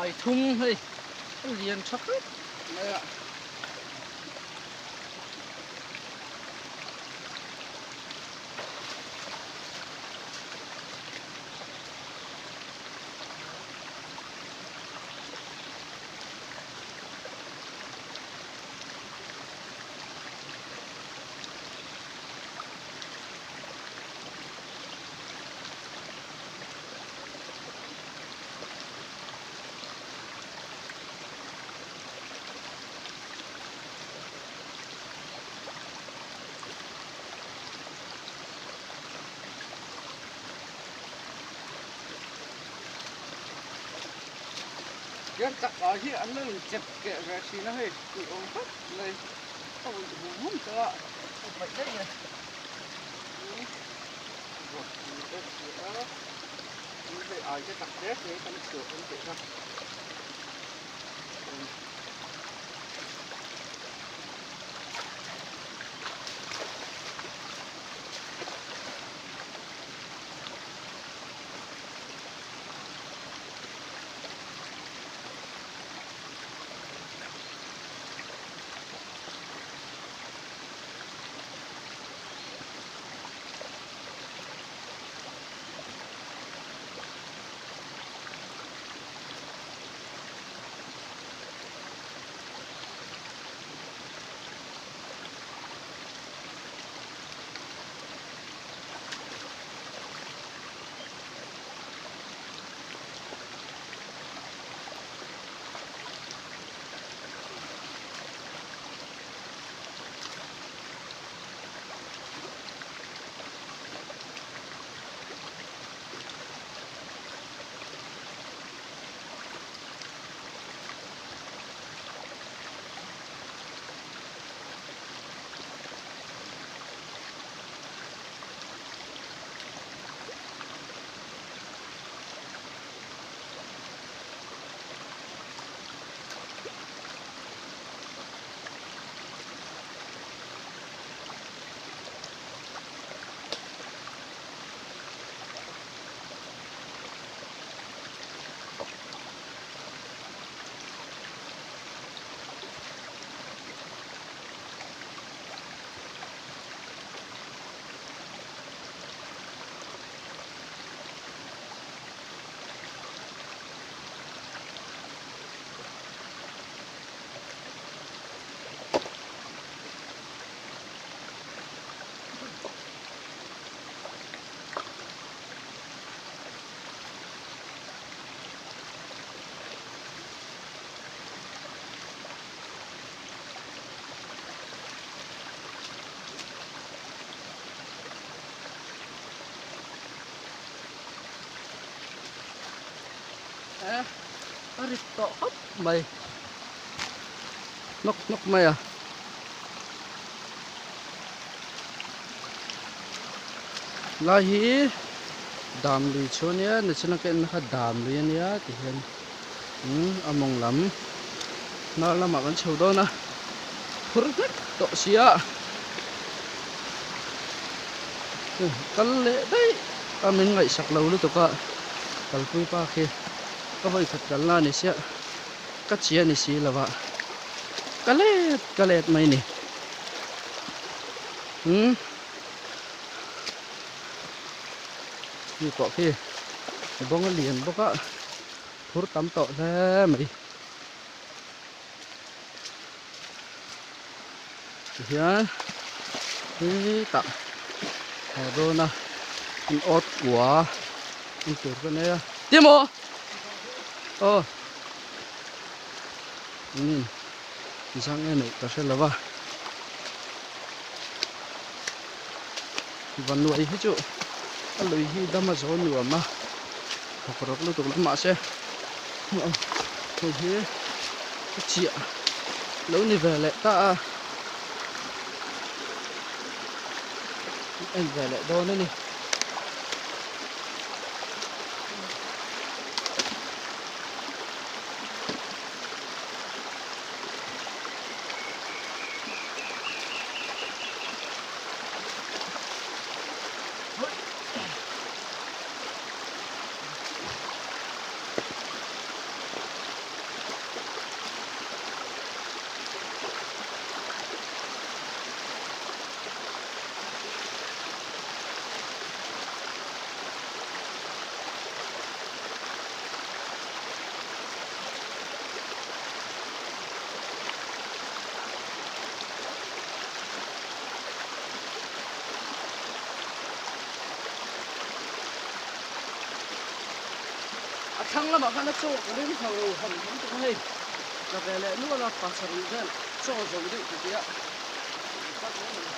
Ai thum hei a lian tha khawp mai a. Hian chakah hi an lo inchep keh ve thin a hei tih awm khawp mai a ulh hum hum tawh a a paih daih mai. A rit tawh khawp mai hnawk hnawk mai a. Lai hi dam lui chu ania nichina ka en na kha dam lui ania ti hian umm a mawng lam hnar lamah kan chho dawn a phur hlek tawh si a kal leh daih a min ngaihsak lo lutuk a kalpui pa khi ka vawi khat kalna a ni sia ka chi a ni si lo a ka let ka let mai a ni umm mi pawh khi bawng a lian bawk a phur tam tawh hle mai tihian hetah haw dawn a an awt kua en tur ka nei a timaw aw umm zang nge neih ka hre lo va Vanuai hi chu a lui hi dam a zawn nuam a thawk rawk lutuk lo mahse hei hi a chiah lo ni ve leh ta a en ve leh dawn a ni. A thlang lamah khan a chaw ka ring tho lo ham ham tuk a hei. Tla ve leh nual a pasarih vel chaw zo deuh ti tih a inphat mai a ni.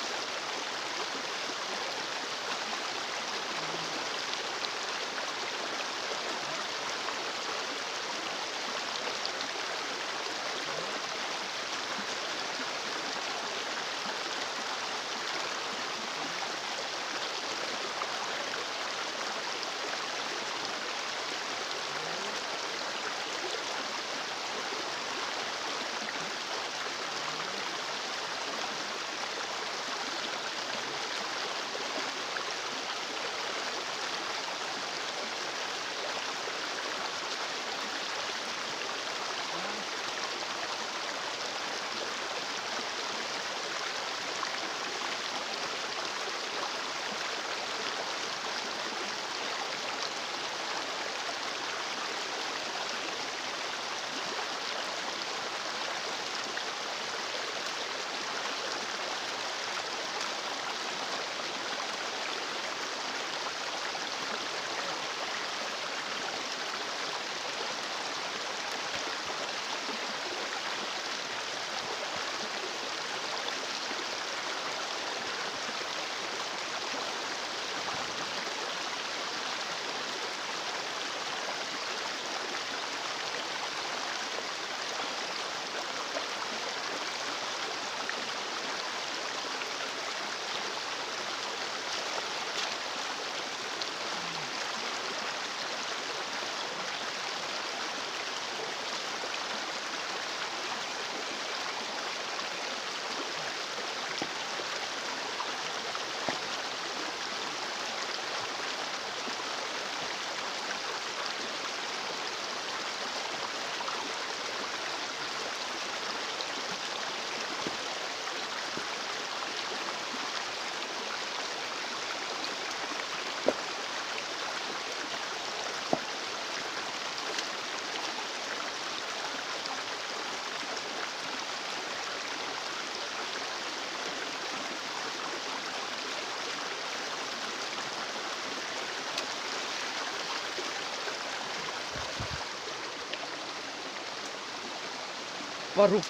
Paruk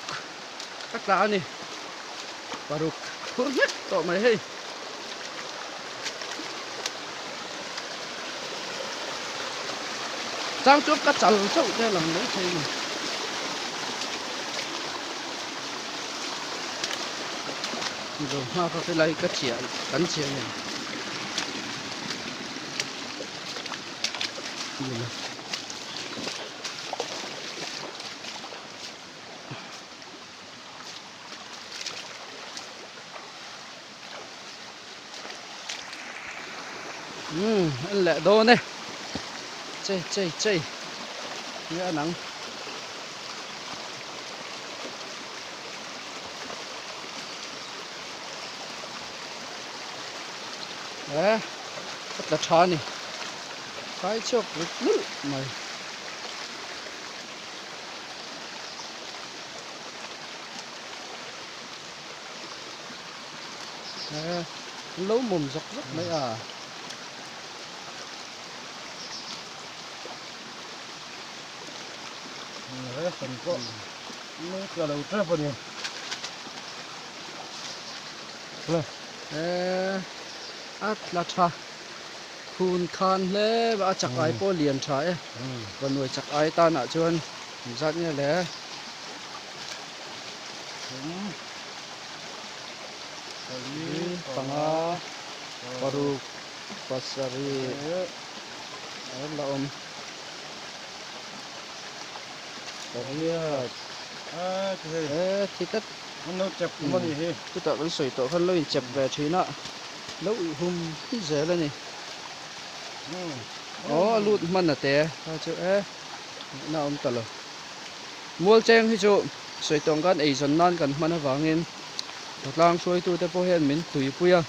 ka tla a ni paruk phur hlek tawh mai hei. Chang chu ka chal chauh te lang mai thei a ni. Zo hma kha helai ka chiah kan chiah a ni. Umm an leh dawn e chei chei chei nge a nang. E a tla tha a ni kai chhuak rit nulh mai. An lo mawm zawk zawk mai a. Ration pawh lo tla lo tep a ni. A tla tha khun khan hle a a chak ai pawh lian tha e. Vanuai chak ai tanah chuan zat nge le. Pali, panga, paruk, pasarih a la awm. Pariat e thi tlat chutah kan sawi tawh khan lo inchep ve thin a lo uih hum hum zel a ni. Aw a lut hman a te kha chu e na awm ta lo. Mualcheng hi chu sawi tawng khan eizawn nan kan hman avangin khawtlang hruaitute pawh hian min tuipui a,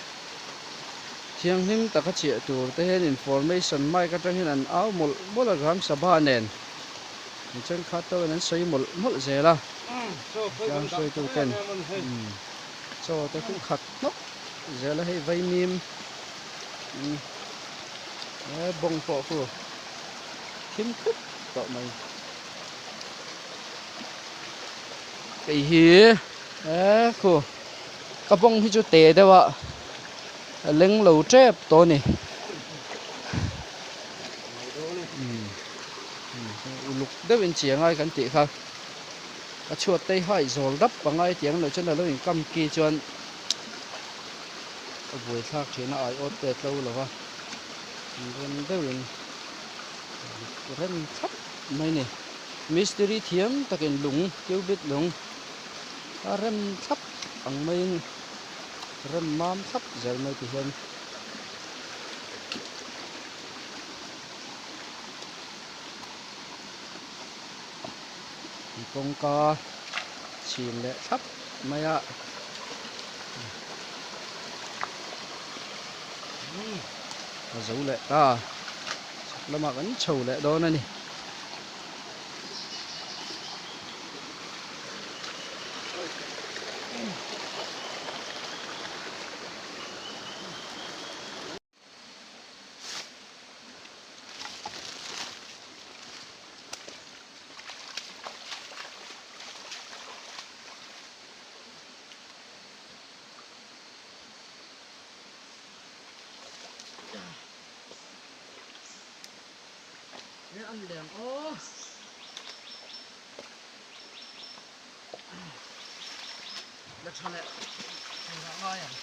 thianghlim taka chiah tur te hian information mic atang hian an au mawlh mawlh a, Gram Sabha nen mi thenkhat te pawhin an sawi mawlh mawlh zel a, khawtlang hruaituten chaw te khu khat hnawk zel a, hei vaimim bawng pawh khu thim khup. tawh mai. Kei hi e khu ka bawng hi chu te deuh a a leng lo tep tawh a ni. Uluk deuhin chi angai kan tih kha a chhuat te hi haih zawl dap angai tiang loh chuan alo inkam ki chuan a buaithlak thin a aiawt te a tlo lo va rem deuhin rem thlap mai a ni mistiri thiam takin lung cubit lung a rem thlap ang maiin rem mam thlap zel mai ti hian. Kawngka chhin leh thlap mai a a zo leh ta chhak lamah kan chho leh dawn a ni. An leng aw. La tha leh turah ngai ang.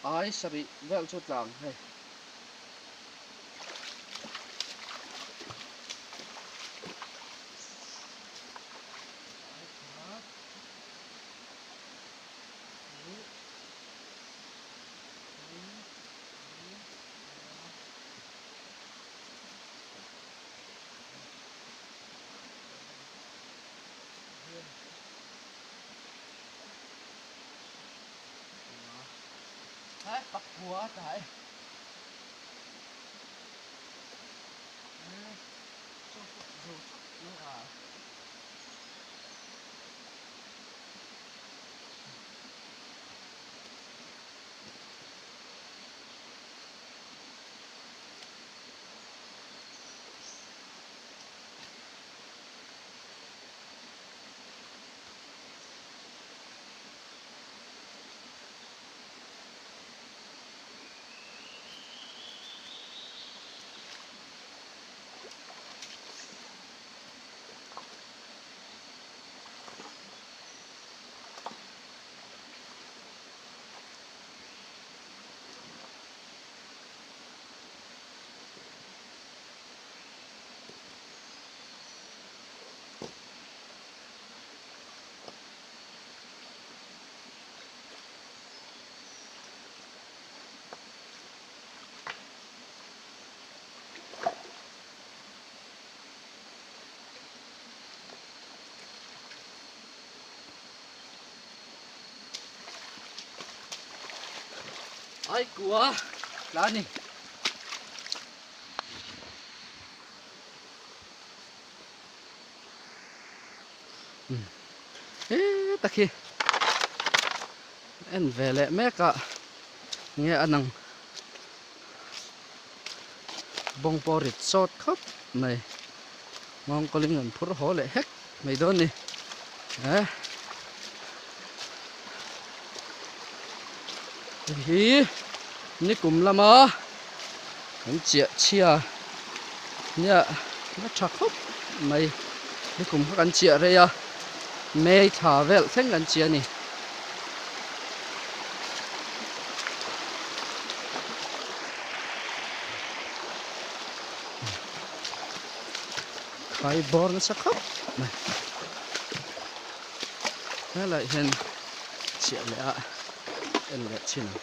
Ai sarih vel chu tlang hei. Pakua tai. Ai kua tla ni. He tak hi en ve leh mek a nge a nang bawng pawh rit sawt khawp mai nghawng kawlin an phur haw leh hek mai dawn a ni eh hei hi nikum lama kan chiah chhia nia la tha khawp mai nikum kha kan chiah rei a May thla vel thleng kan chiah a ni. Khai bawr nasa khawp mai helai hian chhiah leh a en leh thin ang.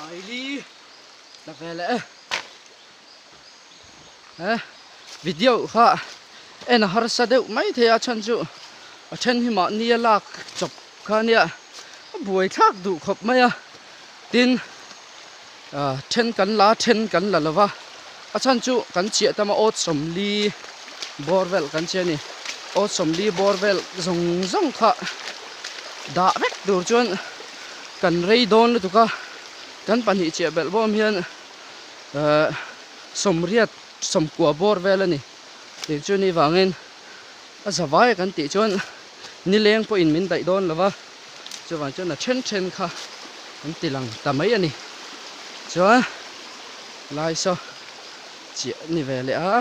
Aili la ve leh e. He video kha en a harsa deuh mai thei a chhan chu a then hi mahni a lak chawp kha ania a buai thlak duh khawp mai a tin ah then kan la then kan la lo va a chhan chu kan chiah tam a awt sawmli bawr vel kan che a ni awt sawmli bawr vel zawng zawng kha dah vek tur chuan kan rei dawn lutuk a kan pahnih chiah belh bawm hian ehh sawmriat sawmkua bawr vel a ni tih chu ni vangin a zavai kan tih chuan nileng pawhin min daih dawn lo va chuvang chuan a then then kha an ti lang ta mai a ni chuan lai saw chiah ni ve leh a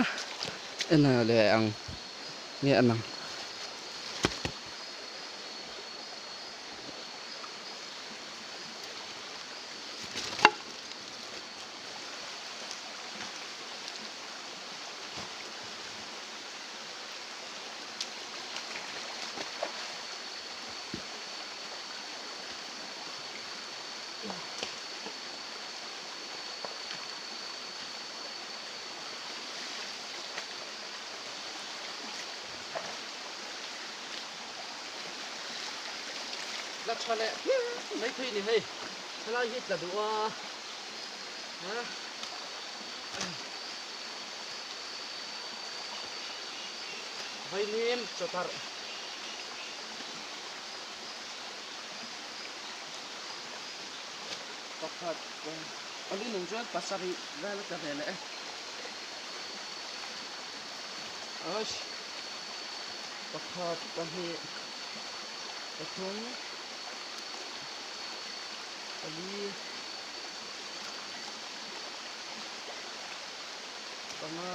en leh ang nge a lang. La tha leh phian mai thei ni hei helai hi tla duh a Vaimim chawtarh pakhat pali nung chuan pasarih vel a tla ve leh e pakhat pahnih pathum pali panga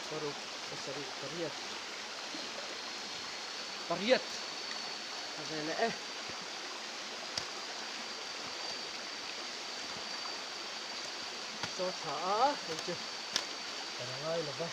paruk pasarih pariat pariat a ve leh e. Saw tha a hei chu ka la ngai lo va.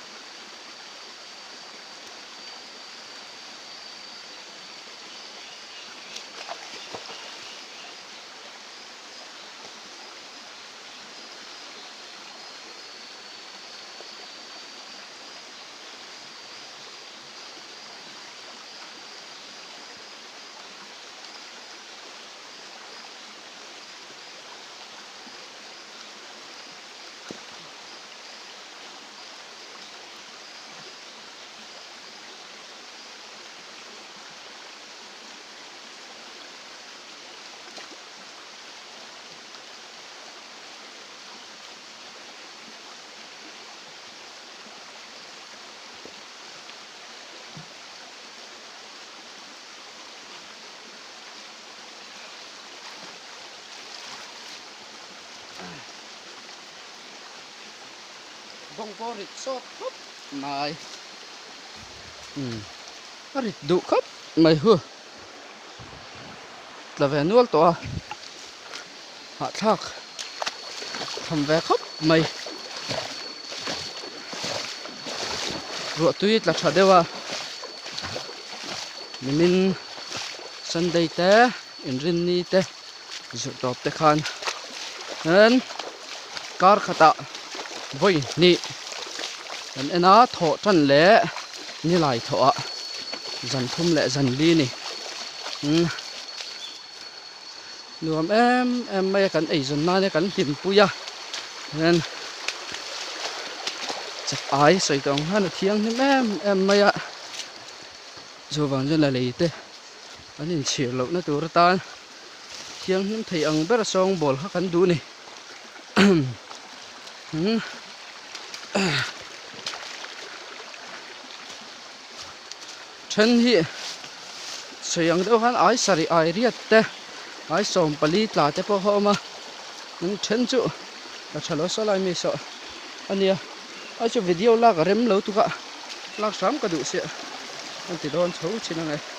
Bawng pawh rit sawt khawp mai umm a rit duh khawp mai hu tla ve nual tawh a hahthlak tham ve khawp mai ruah tui tla tha deuh a nimin sunday te inrinni te zirh tawp te khan hian kar khatah vawi hnih kan en a thawh tan leh nilai thawh ah zan thum leh zan li a ni umm nuam em em mai a kan eizawn nan hian kan hlimpui a hian chak ai sawi tawh ang hian a thianghlim em em mai a chuvang chuan a lei te an inchhir lohna tur atan thianghlim thei ang ber sawngbawl kha kan duh a ni then hi sawi ang deuh khan ai sarih ai riat te ai sawm pali tla te pawh kha a awm a an then chu a tha lo saw lai mi saw a nia ai chu video lak a rem lo tuk a lak hram ka duh siah an ti dawn chho thin ang e.